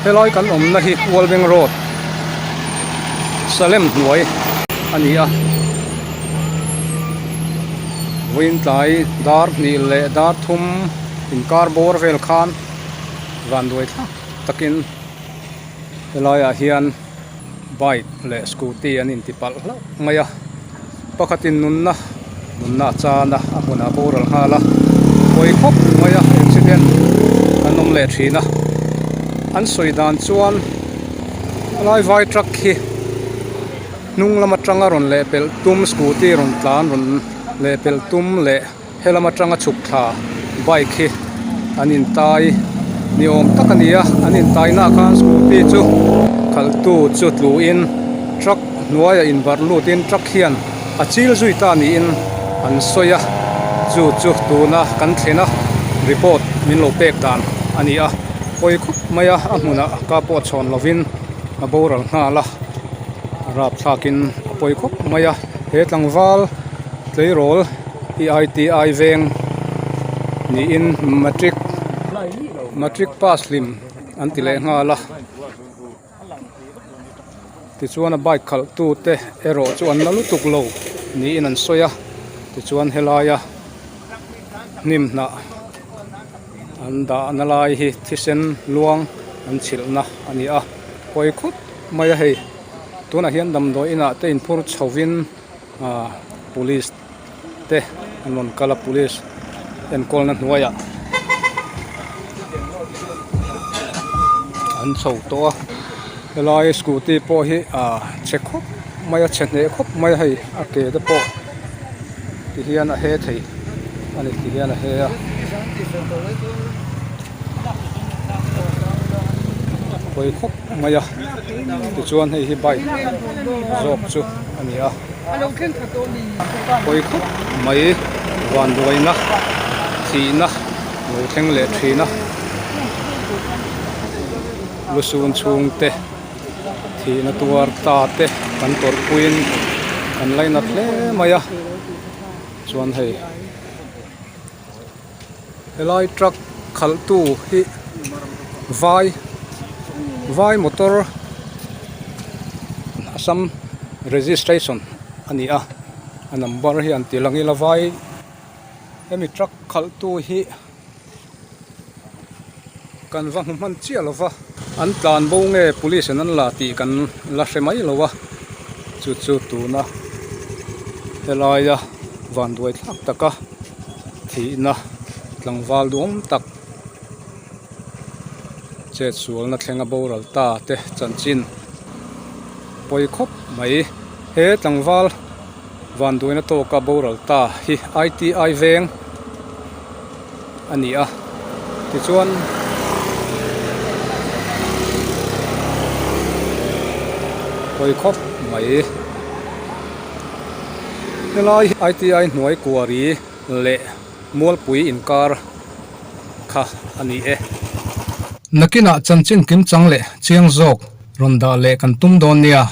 Helai kan awmna hi Ualbeng Road Salem hnuai a ni a. Vawiin tlai dar hnih leh dar thum inkar bawr vel khan vanduai thlak takin helaiah hian bike leh scooty an inti palh hlauh mai a pakhatin nunna nunna a chan a a hmunah boral nghal a pawi khawp mai a accident an awm leh thin a an sawi dan chuan helai vai truck hi hnung lam atanga rawn leh pelh tum scooty rawn tlan rawn leh pelh tum leh. Helam atanga chhuk thla bike hi an intai ni awm tak a ni a, an intai naah khan scooty chu khalh tu chu tluin truck hnuaiah inbarh lutin truck hian a chil zui ta niin an sawi a, chu chu tuna kan thlen a report min lo pek dan a ni a, pawi khawp mai a, a hmunah ka pawh chhawn lovin a boral nghal a, a rapthlakin a pawi khawp mai a, he tlangval tleirawl. EITI veng niin matric matric pass hlim an ti leh nghal a tichuan a bike khalh tu te erawh chu an la lutuk lo niin an sawi a tichuan helaia hnim hnah an dahna lai hi thisen luang an chhilhna a ni a pawi khawp mai a hei tunah hian damdawi inah te inphur chho in ah police te an rawn kal a police enkawlna hnuaiah an chho tawh a helai scooty pawh hi ah chhe khawp mai a chhe hneh khawp mai a hei a ke te pawh ti hian a he thei a ni ti hian a he a pawi khawp mai a tichuan hei hi bike zawk chu a ni a. Pawi khawp mai vanduaina thihna lo thleng leh thin a lusun chhungte thihna tuar ta te kan tawrhpuiin kan lainat hle mai a chuan hei helai truck khalh tu hi vai vai motor Assam registration a ni a a number hi an ti lang ila vai hemi truck khalh tu hi kan va hmu hman chiah lo va an tlan bo nge police in an la tih kan la hre mai lo a chu chu tuna helaia vanduai thlak taka thihna tlangval duhawm tak chet sualna thlenga boral ta te chanchin pawi khawp mai he tlangval vanduaina tawka boral ta hi I_T_I veng a ni a tichuan pawi khawp mai helai I_T_I hnuai kuari leh mualpui inkar kha a ni e. Nakinah chanchin kimchang leh chiang zawk rawn dah leh kan tum dawn nia.